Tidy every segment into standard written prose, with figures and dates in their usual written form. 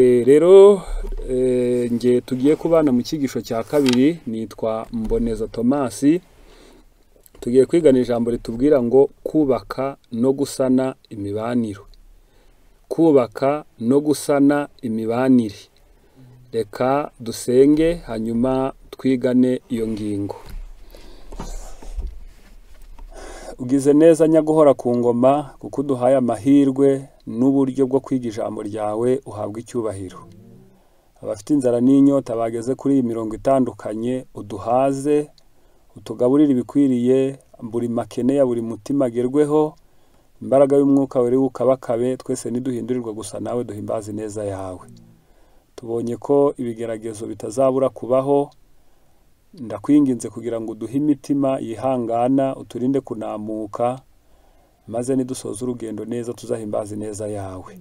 Rero nge tugiye kubana mu cyigisho cya kabiri, nitwa Mboneza Tomasi. Tugiye kwigana ijambo ritubwira ngo kubaka no gusana imibanire. Kubaka no gusana imibanire. Reka dusenge hanyuma twigane iyo ngingo. Ugize neza nyaguhora ku ngoma, kuko uduhaye amahirwe n'uburyo bwo kwiga ijambo ryawe, uhabwa icyubahiro. Abafite inzara n'inyota bageze kuri iyi mirongo itandukanye, uduhaze, utugaburire ibikwiriye, buri makene ya buri mutima agerweho, imbaraga y'umwuka wera ukabakabe, twese niduhindurirwa gusa nawe duhimbaze neza yawe. Tubonye ko ibigeragezo bitazabura kubaho, ndakwinginze kugira ngo uduhe imitima yihangana, uturinde kunamuka, maze nidusoza urugendo neza tuzahimbaze neza yawe.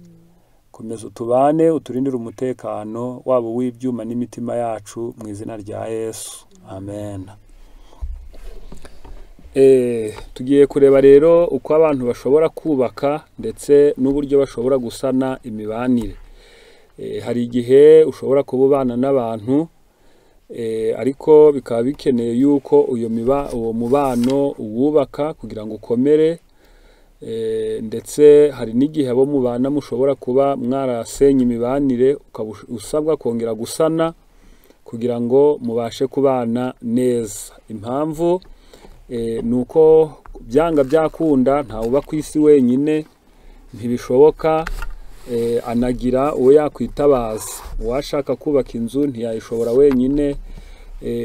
Komeza utubane, uturindire umutekano waba uw'ibyuma n'imitima yacu, mu izina rya Yesu, amen. Tugiye kureba rero uko abantu bashobora kubaka ndetse n'uburyo bashobora gusana imibanire. Hari igihe ushobora kuba ubana n'abantu, ariko bikaba bikeneye yuko uwo mubano uwubaka kugira ngo ukomere, ndetse hari n'igihe abo mubana mushobora kuba mwarasenye imibanire, ukaba usabwa kongera gusana kugira ngo mubashe kubana neza. Impamvu ni uko byanga byakunda ntawuba ku isi wenyine, ntibishoboka. Anagira uwo yakwitabaza. Uwashaka kubaka inzu ntiyayishobora wenyine,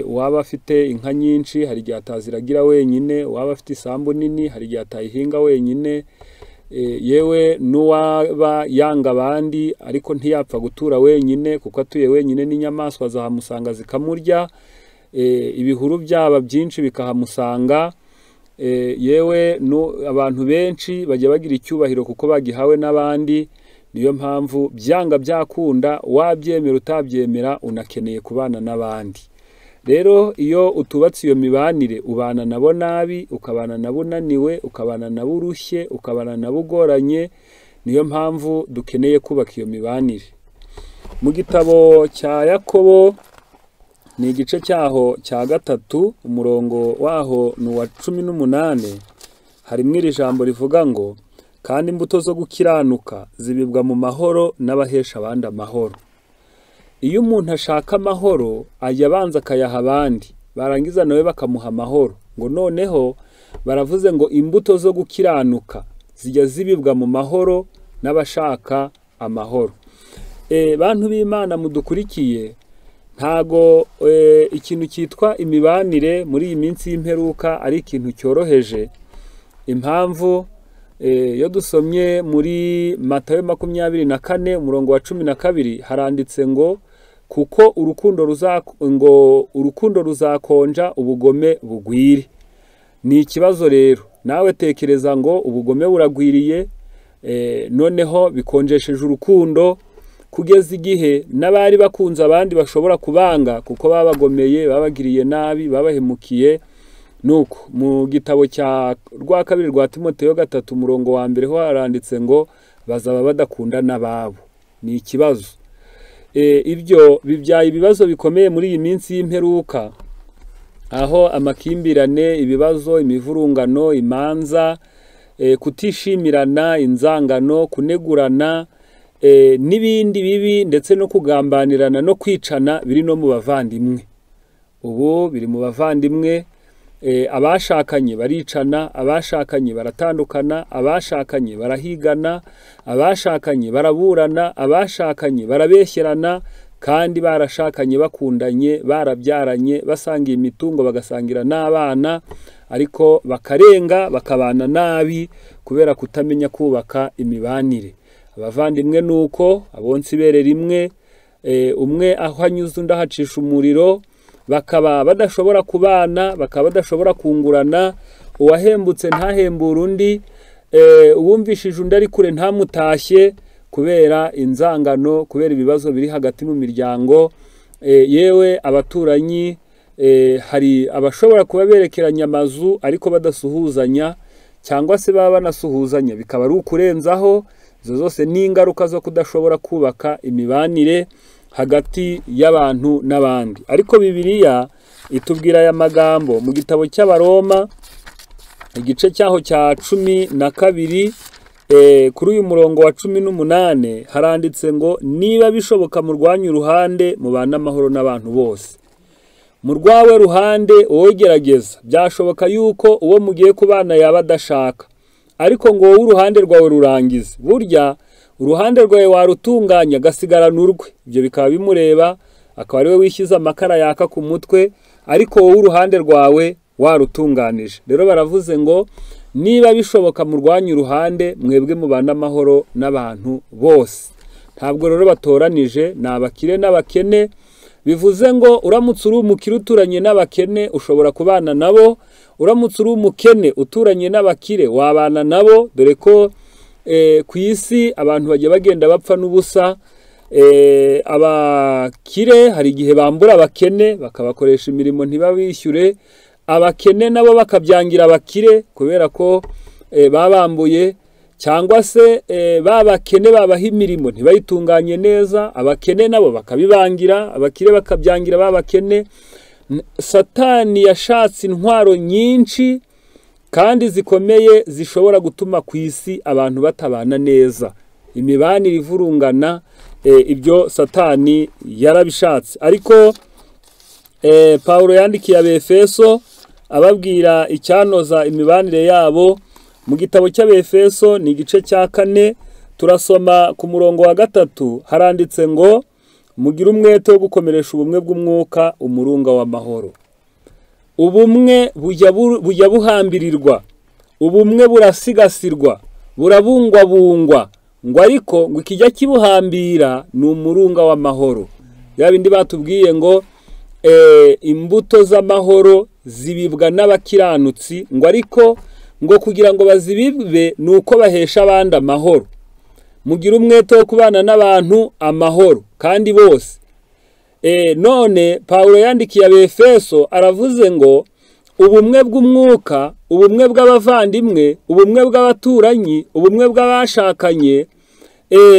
uwaba afite inka nyinshi hari igihe ataziragira wenyine, uwaba afite isambu nini hari igihe atayihinga wenyine, yewe n'uwaba yanga abandi ariko ntiyapfa gutura wenyine, kuko atuye wenyine n'inyamaswa zahamusanga zikamurya, ibihuru byaba byinshi bikahamusanga. Yewe abantu benshi bajya bagira icyubahiro kuko bagihawe n'abandi. Niyo mpamvu byanga byakunda, wabyemera utabyemera, unakeneye kubana n'abandi. Rero iyo utubatse iyo mibanire, ubana nabo nabi, ukabana nabo unaniwe, ukabana nabo urushye, ukabana nabo ugoranye. Niyo mpamvu dukeneye kubaka iyo mibanire. Mu gitabo cya Yakobo ni igice cyaho cya 3, umurongo waho ni uwa 18, harimo iri jambo rivuga ngo kandi imbuto zo gukiranuka zibibwa mu mahoro n'abahesha abandi amahoro. Iyo umuntu ashaka amahoro ajya abanza akayaha abandi, barangiza nawe bakamuha amahoro. Ngo noneho baravuze ngo imbuto zo gukiranuka zijya zibibwa mu mahoro n'abashaka amahoro. Bantu b'Imana mudukurikiye, ntago ikintu cyitwa imibanire muri iyi minsi y'imperuka ari ikintu cyoroheje. Impamvu iyo dusomye muri Matayo 24 umurongo wa 12 haranditse ngo kuko urukundo ruzakonja ubugome bugwire. Ni ikibazo rero, nawe tekereza ngo ubugome buragwiriye, noneho bikonjesheje urukundo kugeza igihe n'abari bakunze abandi bashobora kubanga kuko babagomeye, babagiriye nabi, babahemukiye. Nuko mu gitabo cya rwa kabiri rwa Timoteyo 3 umurongo wa 1 ho haranditse ngo bazaba badakunda n'ababo. Ni ikibazo. Ibyo bibyaye ibibazo bikomeye muri iyi minsi y'imperuka, aho amakimbirane, ibibazo, imivurungano, imanza, kutishimirana, inzangano, kunegurana, n'ibindi bibi, ndetse no kugambanirana no kwicana biri no mu bavandimwe. Ubu biri mu bavandimwe. Abashakanye baricana, abashakanye baratandukana, abashakanye barahigana, abashakanye baraburana, abashakanye barabeshyerana, kandi barashakanye bakundanye, barabyaranye, basangiye imitungo, bagasangira n'abana, ariko bakarenga bakabana nabi kubera kutamenya kubaka imibanire. Abavandimwe nuko abonsi ibere rimwe, umwe aho anyuze undi ahacisha umuriro, bakaba badashobora kubana, bakaba badashobora kungurana, uwahembutse ntahembura undi, uwumvishije undi ari kure ntamutashye kubera inzangano, kubera ibibazo biri hagati mu miryango. Yewe abaturanyi, hari abashobora kuba berekeranya amazu ariko badasuhuzanya, cyangwa se baba banasuhuzanya bikaba ari ukurenzaho. Izo zose ni ingaruka zo kudashobora kubaka imibanire hagati y'abantu n'abandi. Ariko Bibiliya itubwira aya magambo mu gitabo cy'Abaroma, igice cyaho cya 12, kuri uyu murongo wa 18 haranditse ngo niba bishoboka murwanye uruhande mubane amahoro n'abantu bose. Mu rwawe ruhande wowe gerageza, byashoboka yuko uwo mugiye kubana yaba adashaka, ariko ngo wowe uruhande rwawe rurangize. Burya uruhande rwawe warutunganya agasigarana urwe, ibyo bikaba bimureba, akaba ari we wishyize amakara yaka ku mutwe, ariko wowe uruhande rwawe warutunganije. Rero baravuze ngo niba bishoboka murwanye uruhande mwebwe mubane amahoro n'abantu bose. Ntabwo rero batoranije, ni abakire n'abakene. Bivuze ngo uramutse uri umukire uturanye n'abakene ushobora kubana nabo, uramutse uri umukene uturanye n'abakire wabana nabo, dore ko ku isi abantu bajya bagenda bapfa n'ubusa. Abakire hari igihe bambura abakene bakabakoresha imirimo ntibabishyure, abakene nabo bakabyangira abakire kubera ko babambuye, cyangwa se babakene babaha imirimo ntibayitunganye neza, abakene nabo bakabibangira, abakire bakabyangira babakene. Satani yashatse intwaro nyinshi kandi zikomeye zishobora gutuma ku isi abantu batabana neza, imibanire ivurungana. Ibyo Satani yarabishatse. Ariko Paulo yandikiye Abefeso ababwira icyanoza imibanire yabo. Mu gitabo cy'Abefeso ni igice cya 4, turasoma ku murongo wa 3, haranditse ngo mugire umwete wo gukomeresha ubumwe bw'umwuka umurunga w'amahoro. Ubumwe bujya buhambirirwa, ubumwe burasigasirwa, burabungwabungwa, ngo ariko ngo ikijya kibuhambira ni umurunga w'amahoro. Ya bindi batubwiye ngo imbuto z'amahoro zibibwa n'abakiranutsi, ngo ariko ngo kugira ngo bazibibe nuko bahesha abandi amahoro. Mugire umwete wo kubana n'abantu amahoro kandi bose. None Paulo yandikiye Abefeso aravuze ngo ubumwe bw'umwuka, ubumwe bw'abavandimwe, ubumwe bw'abaturanyi, ubumwe bw'abashakanye,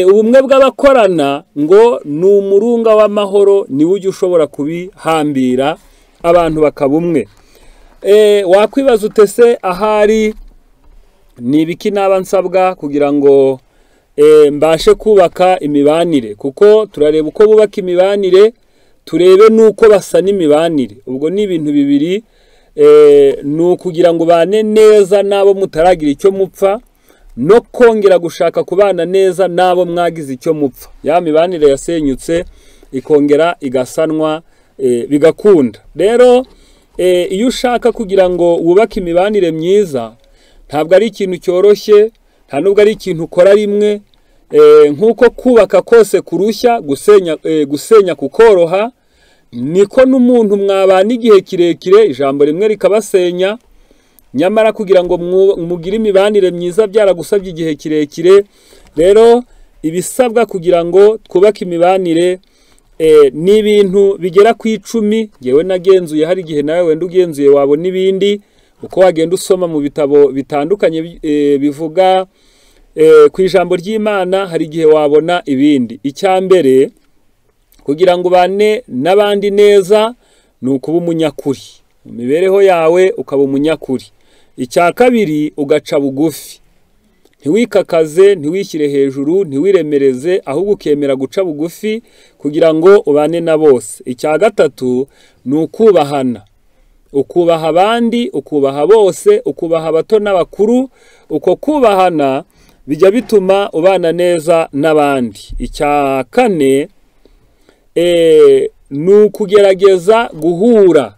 ubumwe bw'abakorana, ngo ni umurunga w'amahoro, niwe ujya ushobora kubihambira abantu bakaba umwe. Wakwibaza utese ahari ni ibiki naba nsabwa kugira ngo mbashe kubaka imibanire? Kuko turareba uko bubaka imibanire, turebe nuko basa n'imibanire. Ubwo ni ibintu bibiri, ni ukugira ngo bane neza n'abo mutaragira icyo mupfa, no kongera gushaka kubana neza n'abo mwagize icyo mupfa. Ya mibanire yasenyutse ikongera igasanwa, bigakunda. Rero iyo ushaka kugira ngo wubake imibanire myiza, ntabwo ari ikintu cyoroshye, nta nubwo ari ikintu ukora rimwe. Nkuko kubaka kose kurushya, gusenya kukoroha, niko n'umuntu mwabana igihe kirekire ijambo rimwe rikabasenya. Nyamara kugira ngo mugire imibanire myiza byaragusabye igihe kirekire. Rero ibisabwa kugira ngo twubake imibanire ni ibintu bigera ku 10. Ngewe nagenzuye, hari igihe nawe wenda ugenzuye wabona ibindi, uko wagenda usoma mu bitabo bitandukanye bivuga ku ijambo ry'Imana, hari igihe wabona ibindi. Icya mbere, kugira ngo ubane n'abandi neza ni ukuba umunyakuri mu mibereho yawe, ukaba umunyakuri. Icya kabiri, ugaca bugufi, ntiwikakaze, ntiwishyire hejuru, ntiwiremereze, ahubwo ukemera guca bugufi kugira ngo ubane na bose. Icya gatatu ni ukubahana, ukubaha abandi, ukubaha bose, ukubaha abato n'abakuru. Uko kubahana bijya bituma ubana neza n'abandi. Icya kane ni ukugerageza guhura,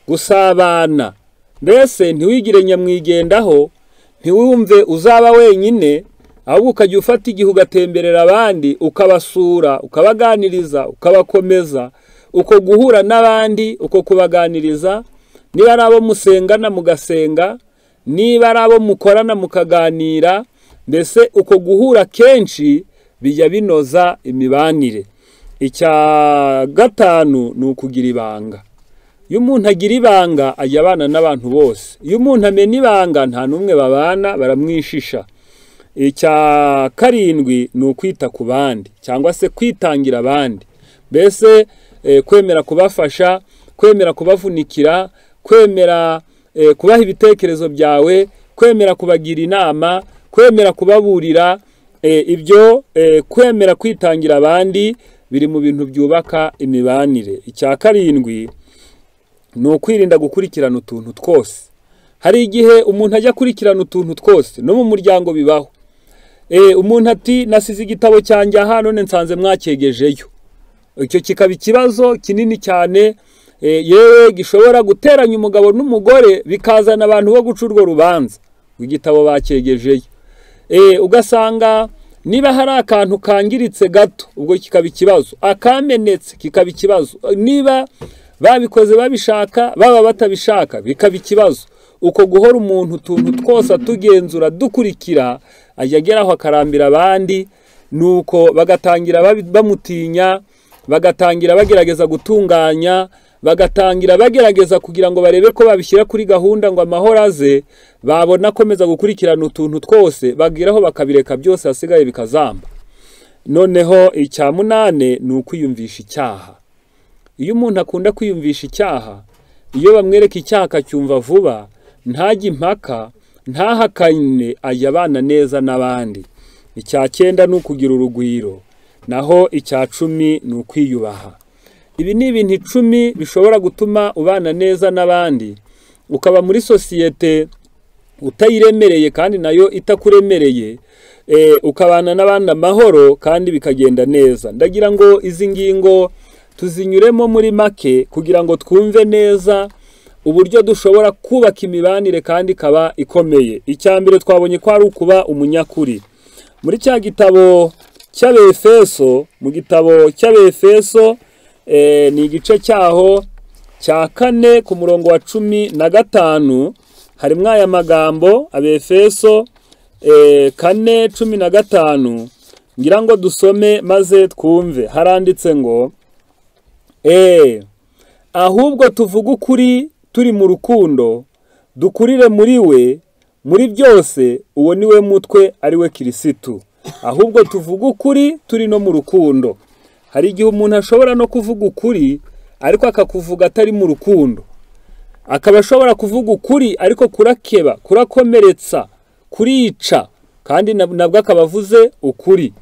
gusabana, mbese ntiwigire nyamwigendaho, ntiwumve uzaba wenyine, ahubwo ukajya ufata igihe ugatemberera abandi, ukabasura, ukabaganiriza, ukabakomeza. Uko guhura n'abandi, uko kubaganiriza, niba ari abo musengana mugasenga, niba ari abo mukorana mukaganira, mbese uko guhura kenshi bijya binoza imibanire. Icya gatanu ni ukugira ibanga. Iyo umuntu agira ibanga ajya abana n'abantu bose. Iyo umuntu amena ibanga nta n'umwe babana, baramwishisha. Icya karindwi ni ukwita ku bandi cyangwa se kwitangira abandi, mbese kwemera kubafasha, kwemera kubavunikira, kwemera kubaha ibitekerezo byawe, kwemera kubagira inama, kwemera kubaburira. Ibyo kwemera kwitangira abandi biri mu bintu byubaka imibanire. Icya karindwi ni ukwirinda gukurikirana utuntu twose. Hari igihe umuntu ajya akurikirana utuntu twose, no mu muryango bibaho. Umuntu ati nasize igitabo cyanjye aha none nsanze mwacyegejeyo. Icyo kikaba ikibazo kinini cyane, yewe gishobora guteranya umugabo n'umugore, bikazana abantu bo guca urwo rubanza igitabo bacyegejeyo. Ugasanga niba hari akantu kangiritse gato, ubwo kikaba ikibazo, akamenetse kikaba ikibazo, niba babikoze babishaka baba batabishaka bikaba ikibazo. Uko guhora umuntu utuntu twose atugenzura dukurikira, ajya ageraho akarambira abandi, nuko bagatangira bamutinya, bagatangira bagerageza gutunganya, bagatangira bagerageza kugira ngo barebe ko babishyira kuri gahunda ngo amahoro aze. Babona akomeza gukurikirana utuntu twose, bagiraho bakabireka byose, hasigaye bikazamba. Noneho icya munane ni ukwiyumvisha icyaha. Iyo umuntu akunda kwiyumvisha icyaha, iyo bamwereka icyaha akacyumva vuba, ntajye impaka, ntahakane, ajya abana neza n'abandi. Icya cyenda ni ukugira urugwiro, naho icya 10 ni ukwiyubaha. Ibi ni ibintu 10 bishobora gutuma ubana neza n'abandi, ukaba muri sosiyete utayiremereye kandi nayo itakuremereye, ukabana n'abandi amahoro kandi bikagenda neza. Ndagira ngo izi ngingo tuzinyuremo muri make kugira ngo twumve neza uburyo dushobora kubaka imibanire kandi ikaba ikomeye. Icya mbere twabonye ko ari ukuba umunyakuri. Muri cya gitabo cy'Abefeso, mu gitabo cy'Abefeso ni igice cyaho cya 4 ku murongo wa 15, harimo aya magambo. Abefeso 4:15, ngira ngo dusome maze twumve. Haranditse ngo ahubwo tuvuge ukuri turi mu rukundo, dukurire muri we muri byose, uwo ni we mutwe ari we Kirisitu. Ahubwo tuvuge ukuri turi no mu rukundo. Hari igihe umuntu ashobora no kuvuga ukuri ariko akakuvuga atari mu rukundo, akaba ashobora kuvuga ukuri ariko kurakeba, kurakomeretsa, kurica, kandi nabwo akaba avuze ukuri.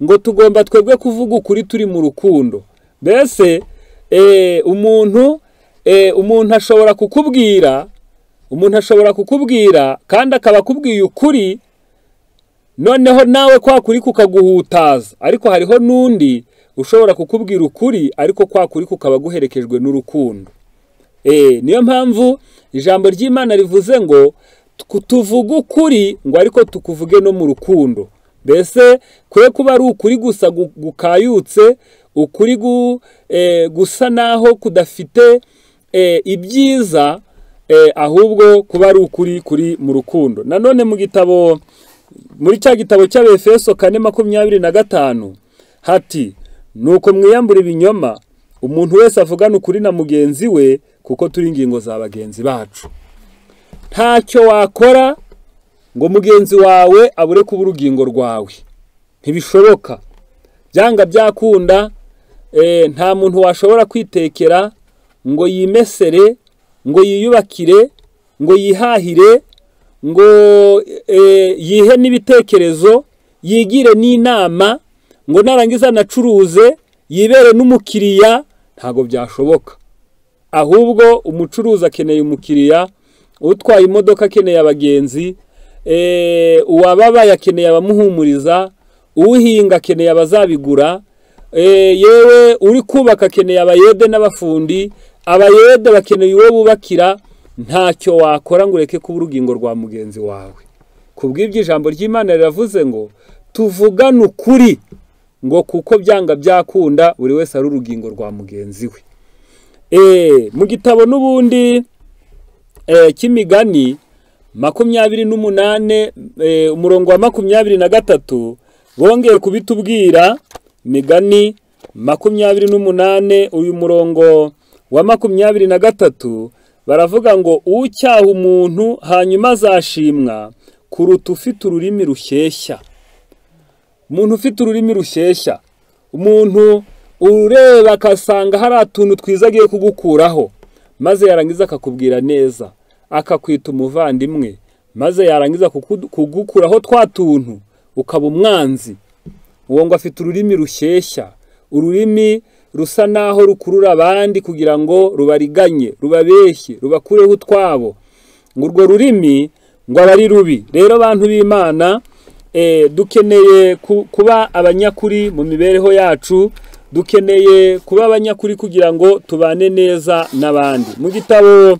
Ngo tugomba twebwe kuvuga ukuri turi mu rukundo. Mbese umuntu ashobora kukubwira, umuntu ashobora kukubwira kandi akaba akubwiye ukuri, noneho nawe kwa kuri kukaguhutaza. Ariko hariho n'undi ushobora kukubwira ukuri ariko kwa kuri kukaba guherekejwe n'urukundo. Niyo mpamvu ijambo ry'Imana rivuze ngo tuvuge ukuri ngo ariko tukuvuge no mu rukundo. Mbese kwe kuba ari ukuri gusa gukayutse, ukuri gusa naho kudafite ibyiza, ahubwo kuba ari ukuri kuri mu rukundo. Nanone mu gitabo, muri cya gitabo cy'Abefeso 4:25 hati nuko mwiyambura ibinyoma, umuntu wese avugana ukuri na mugenzi we, kuko turi ingingo za bagenzi bacu. Ntacyo wakora ngo mugenzi wawe abure kuba urugingo rwawe, ntibishoboka. Byanga byakunda, nta muntu washobora kwitekera ngo yimesere, ngo yiyubakire, ngo yihahire, ngo yihe n'ibitekerezo, yigire n'inama, ngo narangiza anacuruze, yibere n'umukiriya. Ntago byashoboka. Ahubwo umucuruzi akeneye umukiriya, utwaye imodoka akeneye abagenzi, uwababaye akeneye abamuhumuriza, uhinga akeneye abazabigura, yewe uri kubaka akeneye abayede n'abafundi, abayede bakeneye uwo bubakira. Ntacyo wakora ngo ureke kuba urugingo rwa mugenzi wawe. Kubw'ibyo ijambo ry'Imana riravuze ngo tuvugane ukuri, ngo kuko byanga byakunda buri wese ari urugingo rwa mugenzi we. Mu gitabo n'ubundi cy'Imigani 28 umurongo wa 23 bongeye kubitubwira. Migani 28 uyu murongo wa 23 baravuga ngo ucyaha umuntu hanyuma azashimwa, kuruta ufite ururimi rushyeshya. Umuntu ufite ururimi rushyeshya, umuntu ureba akasanga hari atuntu twiza agiye kugukuraho, maze yarangiza akakubwira neza, akakwita umuvandimwe, maze yarangiza kugukuraho twa tuntu ukaba umwanzi. Uwo ngo afite ururimi rushyeshya, ururimi rusa naho rukurura abandi kugira ngo rubariganye, rubabeshye, rubakureho utwabo. Ngo urwo rurimi ngo aba ari rubi. Rero abantu b'Imana, dukeneye kuba abanyakuri mu mibereho yacu, dukeneye kuba abanyakuri kugira ngo tubane neza n'abandi. Mu gitabo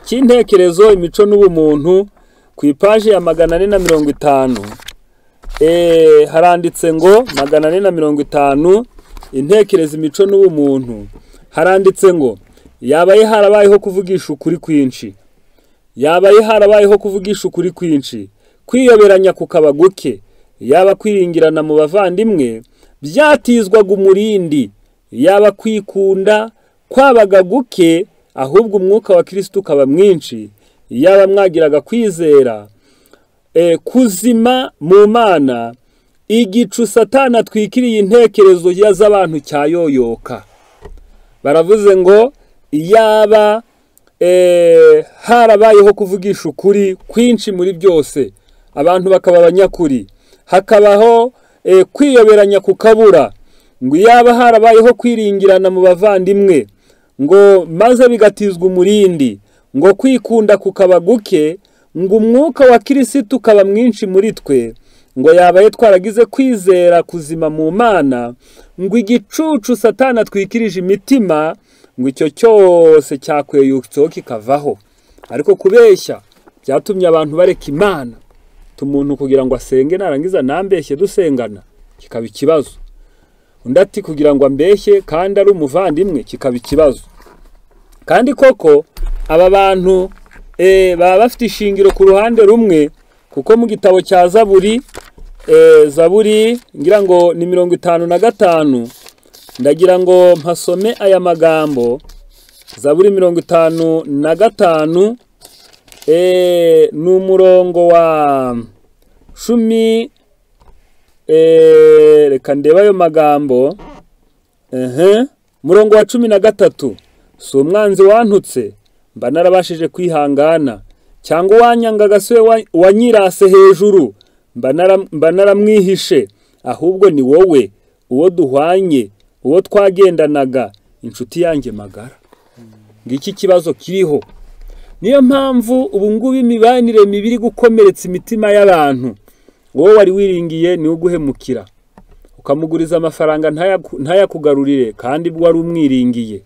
cy'intekerezo, imico n'ubumuntu, ku ipaji ya 450, haranditse ngo 450, intekerezo, imico n'ubumuntu, haranditse ngo yabaye harabayeho kuvugisha ukuri kwinshi, yabaye harabayeho kuvugisha ukuri kwinshi, kwiyoberanya kukaba guke, yaba kwiringirana mu bavandimwe byatizwaga umurindi, yaba kwikunda kwabaga guke, ahubwo umwuka wa Kristo ukaba mwinshi, yaba mwagiraga kwizera kuzima mu Mana, igicu Satani atwikiriye intekerezo z'abantu cyayoyoka. Baravuze ngo yaba harabayeho kuvugisha ukuri kwinshi muri byose, abantu bakaba abanyakuri, hakabaho kwiyoberanya kukabura, ngo yaba harabayeho kwiringirana mu bavandimwe, ngo maze bigatizwa umurindi, ngo kwikunda kukaba guke, ngo umwuka wa Kristo ukaba mwinshi muri twe, ngo yabaye twaragize kwizera kuzima mu Mana, ngo igicucu Satani atwikirije imitima, ngo icyo cyose cyakweyutseho kikavaho. Ariko kubeshya byatumye abantu bareka Imana. Umuntu kugira ngo asenge narangiza nambeshye dusengana kikaba ikibazo, undi ati kugira ngo ambeshye kandi ari umuvandimwe kikaba ikibazo. Kandi koko aba bantu baba bafite ishingiro ku ruhande rumwe, kuko mu gitabo cya Zaburi, Zaburi ngira ngo ni 55, ndagira ngo mpasome aya magambo. Zaburi 55, ni umurongo wa 10. Reka ndeba ayo magambo. Murongo wa 13, si umwanzi wantutse mba narabashije kwihangana, cyangwa uwanyangaga se wanyirase hejuru mba naramwihishe, ahubwo ni wowe, uwo duhwanye, uwo twagendanaga, inshuti yanjye magara. Ngiki kibazo kiriho. Niyo mpamvu ubu ngubu imibanire mibi iri gukomeretsa imitima y'abantu. Wowe wari wiringiye ni uguhemukira, ukamuguriza amafaranga ntayakugarurire kandi wari umwiringiye.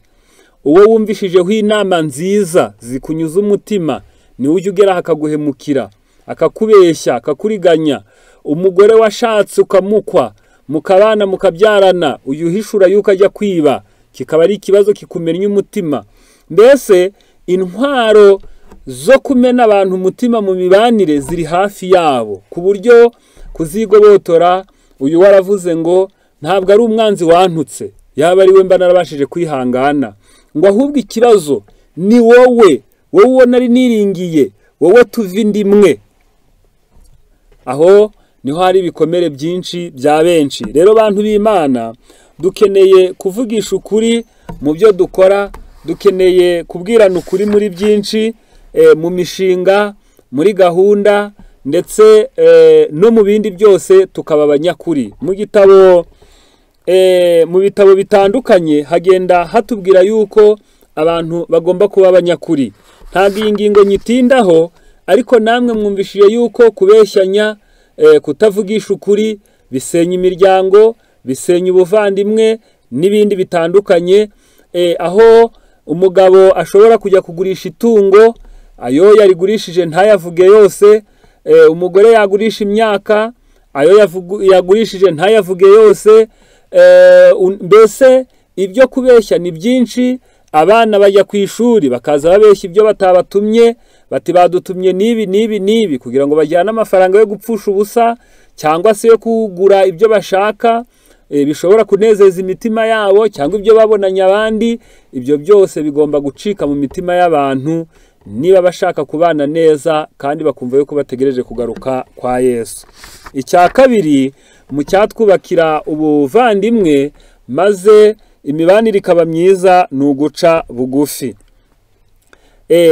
Uwo wumvishijeho inama nziza zikunyuza umutima ni ujya ugera akaguhemukira, akakubeshya, akakuriganya. Umugore washatse ukamukwa, mukabana mukabyarana, uyuhishura yuko ajya kwiba, kikaba ari ikibazo kikumennye umutima. Mbese intwaro zo kumena abantu umutima mu mibanire ziri hafi yabo, ku buryo kuzigobotora. Uyu waravuze ngo ntabwo ari umwanzi wantutse, yaba ari we mba narabashije kwihangana, ngo ahubwo ikibazo ni wowe, wowe uwo nari niringiye, wowe tuva indi imwe. Aho niho hari ibikomere byinshi bya benshi. Rero bantu b'Imana, dukeneye kuvugisha ukuri mu byo dukora, dukeneye kubwirana ukuri muri byinshi, mu mishinga, muri gahunda, ndetse no mu bindi byose tukaba abanyakuri. Mu gitabo mu bitabo bitandukanye hagenda hatubwira yuko abantu bagomba kuba abanyakuri. Ntabwo iyi ngingo nyitindaho, ariko namwe mwumvishije yuko kubeshyanya, kutavugisha ukuri bisenya imiryango, bisenya ubuvandimwe n'ibindi bitandukanye. Aho umugabo ashobora kujya kugurisha itungo, ayo yarigurishije ntayavuge yose, umugore yagurisha imyaka, ayo yagurishije ntayavuge yose. Mbese ibyo kubeshya ni byinshi. Abana bajya ku ishuri bakaza babeshya ibyo batabatumye, bati badutumye n'ibi n'ibi n'ibi, kugira ngo bajyane amafaranga yo gupfusha ubusa cyangwa se yo kugura ibyo bashaka bishobora kunezeza imitima yabo, cyangwa ibyo babonanye abandi. Ibyo byose bigomba gucika mu mitima y'abantu. niba bashaka kubana neza kandi bakumva yuko bategereje kugaruka kwa Yesu. Icya kabiri mu cyatwubakira ubuvandimwe maze imibanire ikaba myiza ni uguca bugufi.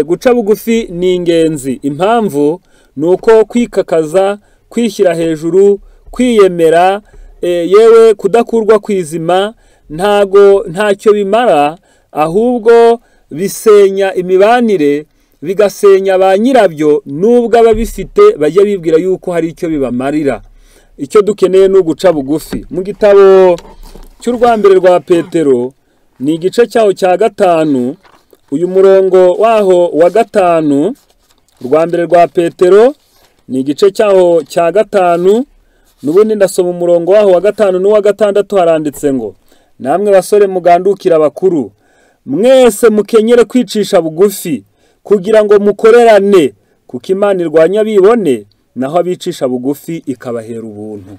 Guca bugufi ni ingenzi. Impamvu ni uko kwikakaza, kwishyira hejuru, kwiyemera, yewe kudakurwa kwizima ntago ntacyo bimara, ahubwo bisenya imibanire, bigasenya ba nyirabyo, nubwo ababifite bajya bibwira yuko hari icyo bibamarira. Icyo dukeneye ni uguca bugufi. Mu gitabo cy'urwambere rwa Petero ni igice cyaho cya 5, uyu murongo waho wa 5, urwambere rwa Petero ni igice cyaho cya 5, nubundi ndasoma umurongo waho wa 5 n'uwa 6, haranditse ngo: namwe basore mugandukira abakuru, mwese mukenyere kwicisha bugufi kugira ngo mukorerane, kuko Imana irwanya abibone naho abicisha bugufi ikabahera ubuntu.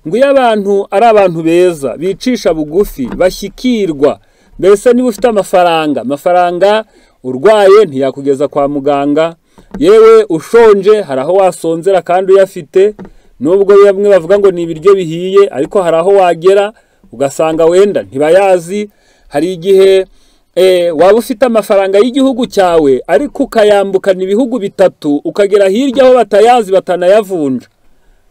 Ngo iyo abantu ari abantu beza bicisha bugufi bashyikirwa, mbese niba ufite amafaranga urwaye ntiyakugeza kwa muganga, yewe ushonje hari aho wasonzera kandi uyafite, nubwo bamwe bavuga ngo ni ibiryo bihiye, ariko hari aho wagera ugasanga wenda ntibayazi. Hari igihe waba ufite amafaranga y'igihugu cyawe ariko ukayambukana ibihugu 3 ukagera hirya aho batayazi batanayavunja,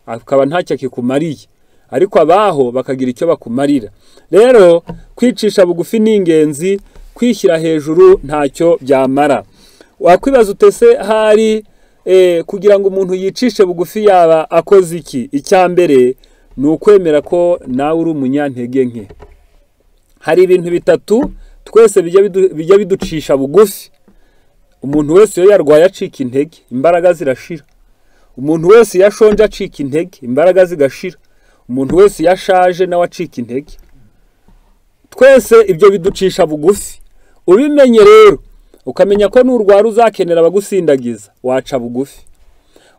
akaba ntacyo akikumariye, ariko abaho bakagira icyo bakumarira. Rero kwicisha bugufi ni ingenzi, kwishyira hejuru ntacyo byamara. Wakwibaza utese hari kugira ngo umuntu yicishe bugufi yaba akoze iki? Icya mbere ni ukwemera ko nawe uri umunyantege nke. Hari ibintu 3 twese bijya biducisha bugufi. Umuntu wese iyo yarwaye acika intege, imbaraga zirashira. Umuntu wese yashonje acika intege, imbaraga zigashira. Umuntu wese yashaje nawe acika intege. Twese ibyo biducisha bugufi. Ubimenye rero ukamenya ko nurwara uzakenera abagusindagiza, waca bugufi.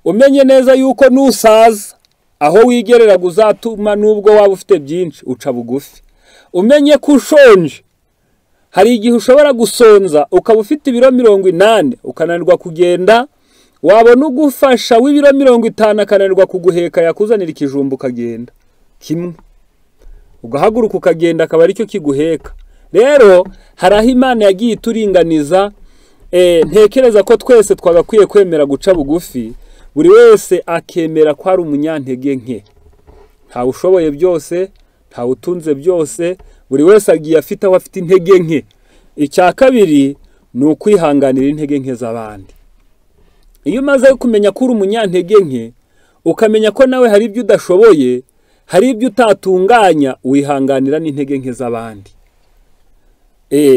Umenye neza yuko nusaza aho wigerera uzatuma nubwo waba ufite byinshi, uca bugufi. Umenye ko ushonje, hari igihe ushobora gusonza ukaba ufite ibiro 80 ukananirwa kugenda, wabona ugufasha w'ibiro 50 akananirwa kuguheka, yakuzanira ikijumba ukagenda kimwe, ugahaguruka ukagenda akaba aricyo kiguheka. Rero hari aho Imana yagiye ituringaniza. Ntekereza ko twese twagakwiye kwemera guca bugufi, buri wese akemera ko ari umunyantege nke, ntawe ushoboye byose, ntawe utunze byose, buri wese agiye afite aho afite intege nke. Icya kabiri ni ukwihanganira intege nke z'abandi. Iyo umaze kumenya ko uri umunyantege nke, ukamenya ko nawe hari ibyo udashoboye, hari ibyo utatunganya, wihanganira n'intege nke z'abandi.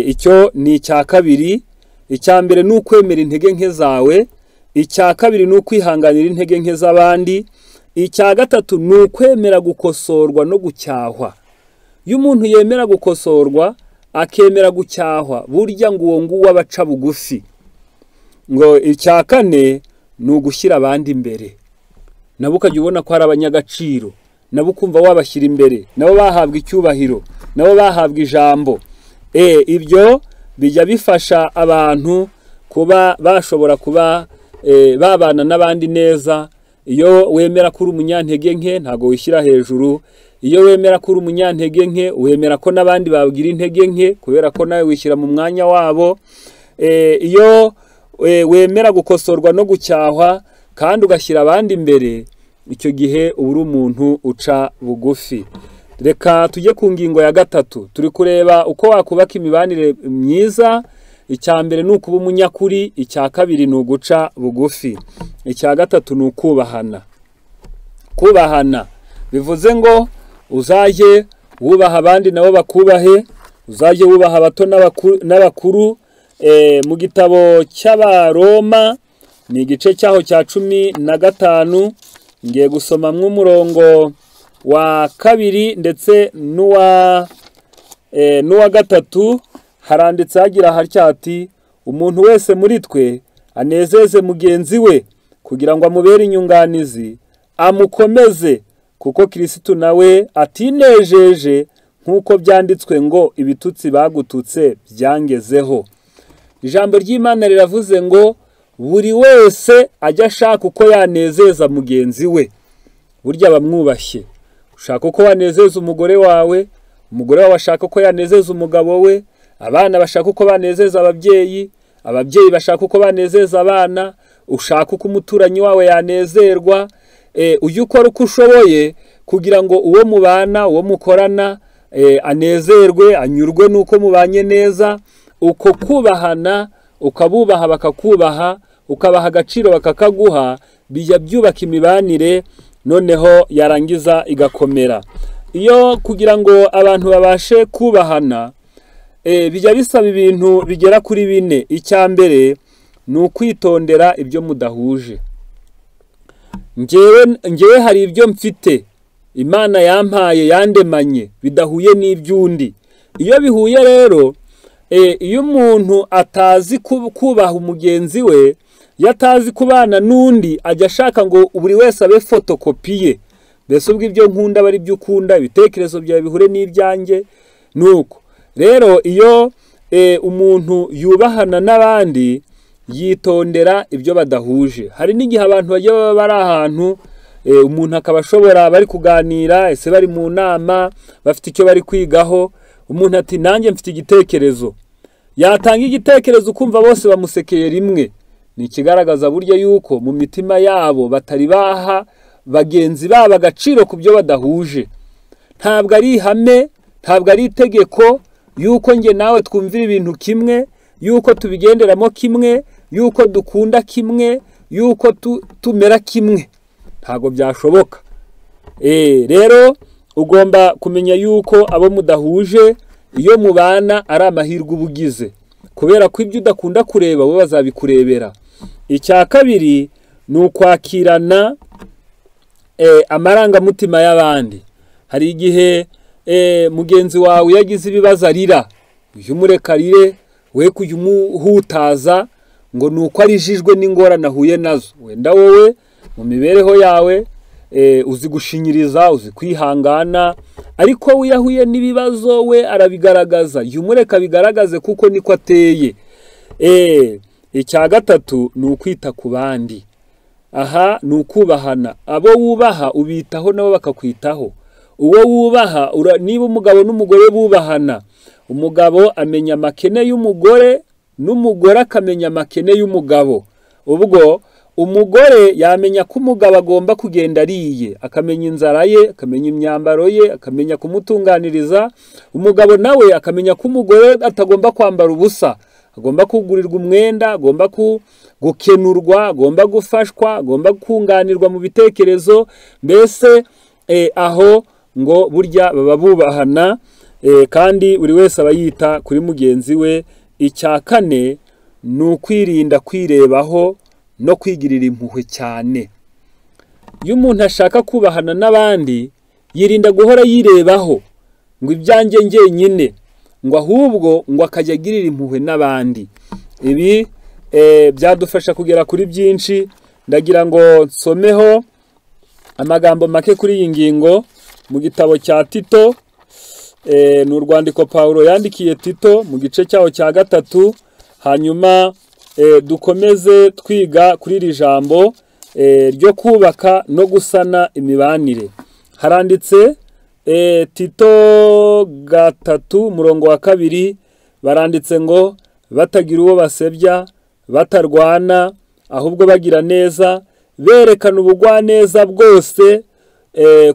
Icyo ni icya kabiri. Icya mbere ni ukwemera intege nke zawe, icya kabiri ni ukwihanganira intege nke z'abandi, icya gatatu ni ukwemera gukosorwa no gucyahwa. Iyo umuntu yemera gukosorwa akemera gucyahwa, burya ngo uwo nguwo abaca bugufi. Ngo icya kane ni ugushyira abandi imbere, nabo ukajya ubona ko ari abanyagaciro, nabo ukumva wabashyira imbere, nabo bahabwa icyubahiro, nabo bahabwa ijambo. Ibyo bijya bifasha abantu kuba bashobora kuba babana n'abandi neza. Iyo wemera ko uri umunyantege nke ntago wishyira hejuru, iyo wemera ko uri umunyantege nke wemera ko n'abandi bagira intege nke kubera ko nawe wishyira mu mwanya wabo. Iyo wemera gukosorwa no gucyahwa kandi ugashyira abandi imbere, icyo gihe uba uri umuntu uca bugufi. Reka tujye ku ngingo ya 3, turi kureba uko wakubaka imibanire myiza. Icya mbere ni ukuba umunyakuri, icya kabiri ni uguca bugufi, icya gatatu ni ukubahana. Kubahana bivuze ngo uzajye wubaha abandi nabo bakubahe, uzajye wubaha abato n'abakuru. Mu gitabo cy'Abaroma ni igice cyaho cya 15, ngiye gusoma mw'umurongo wa 2 ndetse n'uwa 3. Haranditse hagira hatya ati: umuntu wese muri twe anezeze mugenzi we kugira ngo amubere inyunganizi, amukomeze, kuko Kristo nawe atinejeje nk'uko byanditswe ngo ibitutsi bagututse byangezeho. Ijambo ry'Imana riravuze ngo buri wese ajya ashaka uko yanezeza mugenzi we. Burya bamwubashye, ushaka uko wanezeza umugore wawe, umugore wawe ashaka uko yanezeza umugabo we, abana bashaka uko banezeza ababyeyi, ababyeyi bashaka uko banezeza abana, ushaka uko umuturanyi wawe yanezerwa. Ujye ukora uko ushoboye kugira ngo uwo mubana, uwo mukorana anezerwe, anyurwe nuko mubanye neza. Uko kubahana, ukabubaha bakakubaha, ukabaha agaciro bakakaguha, bijya byubaka imibanire, noneho yarangiza igakomera. Iyo kugira ngo abantu babashe kubahana, bijya bisaba ibintu bigera kuri bine. Icya mbere ni ukwitondera ibyo mudahuje. Ngewe hari ibyo mfite Imana yampaye yandemanye bidahuye n'iby'undi. Iyo bihuye rero, iyo umuntu atazi kubaha umugenzi we, yatazi kubana n'undi, ajya ashaka ngo buri wese abe fotokopiye. Mbese ubwo ibyo nkunda bari byo ukunda, ibitekerezo byawe bihure n'ibyanjye. Nuko rero iyo umuntu yubahana n'abandi, yitondera ibyo badahuje. Hari n'igihe abantu bajya baba bari ahantu, umuntu akaba ashobora bari kuganira, ese bari mu nama, bafite icyo bari kwigaho, umuntu ati nanjye mfite igitekerezo. Yatanga igitekerezo ukumva bose bamusekeye rimwe. Ni ikigaragaza burya yuko mu mitima yabo batari baha bagenzi babo agaciro ku byo badahuje. Ntabwo ari ihame, ntabwo ari itegeko yuko nge nawe twumvira ibintu kimwe, yuko tubigenderamo kimwe, yuko dukunda kimwe, yuko tumera kimwe. Ntabwo byashoboka. Rero ugomba kumenya yuko abo mudahuje iyo mubana ari amahirwe ubugize, kubera ko ibyo udakunda kureba bo bazabikurebera. Icya kabiri ni ukwakirana amarangamutima y'abandi. Hari igihe mugenzi wawe yagize ibibazo arira, ujye umureka arire, we kujya umuhutaza ngo ni uko arijijwe n'ingorane ahuye nazo. Wenda wowe mu mibereho yawe uzi gushinyiriza, uzi kwihangana, ariko we yahuye n'ibibazo we arabigaragaza. Jya umureka bigaragaze kuko niko ateye. Icya gatatu ni ukwita ku bandi. Aha ni ukubahana. Abo wubaha ubitaho nabo bakakwitaho. Uwo wubaha, niba umugabo n'umugore bubahana, umugabo amenya amakene y'umugore n'umugore akamenya amakene y'umugabo. Ubwo umugore yamenya ko umugabo agomba kugenda ariye, akamenya inzara ye, akamenya imyambaro ye, akamenya kumutunganiriza. Umugabo nawe akamenya ko umugore atagomba kwambara ubusa, agomba kugurirwa umwenda, agomba gukenurwa, agomba gufashwa, agomba kunganirwa mu bitekerezo. Mbese aho ngo burya baba bubahana, kandi buri wese aba yita kuri mugenzi we. Icya kane ni ukwirinda kwirebaho no kwigirira impuhwe cyane. Iyo umuntu ashaka kubahana n'abandi, yirinda guhora yirebaho ngo ibyanjye njyenyine, ngo ahubwo ngo akajya agirira impuhwe n'abandi. Ibi byadufasha kugera kuri byinshi. Ndagira ngo nsomeho amagambo make kuri iyi ngingo mu gitabo cya Tito. Ni urwandiko Paulo yandikiye Tito mu gice cyaho cya 3, hanyuma dukomeze twiga kuri iri jambo ryo kubaka no gusana imibanire. Haranditse Tito 3 umurongo wa 2, baranditse ngo batagira uwo basebya, batarwana, ahubwo bagira neza, berekana ubugwaneza bwose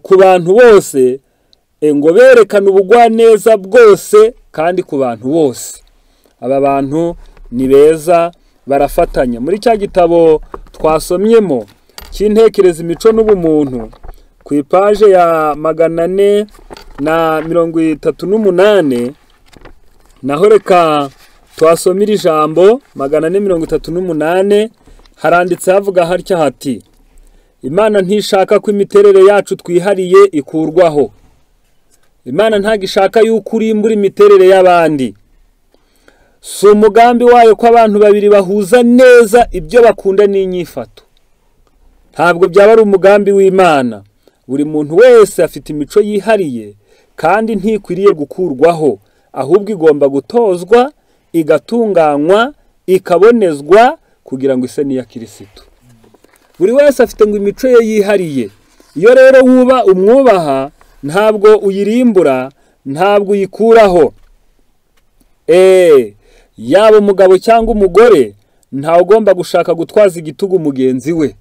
ku bantu bose, ngo berekana ubugwaneza bwose kandi ku bantu bose. Aba bantu ni beza, barafatanya. Muri cya gitabo twasomyemo cy'intekereza imico n'ubumuntu, ku ipaje ya 438, naho reka twasomira ijambo 438, haranditse havuga hatya hati: Imana ntishaka ko imiterere yacu twihariye ikurwaho. Imana ntabwo ishaka yuko urimbura imiterere y'abandi. Si umugambi wayo ko abantu babiri bahuza neza ibyo bakunda n'inyifato. Ntabwo byaba ari umugambi w'Imana. Buri muntu wese afite imico yihariye kandi ntikwiriye gukurwaho, ahubwo igomba gutozwa, igatunganywa, ikabonezwa kugira ngo ise n'iya Kirisitu. Buri wese afite ngo imico ye yihariye. Iyo rero wuba umwubaha, ntabwo uyirimbura, ntabwo uyikuraho. Yaba umugabo cyangwa umugore, ntawe ugomba gushaka gutwaza igitugu mugenzi we.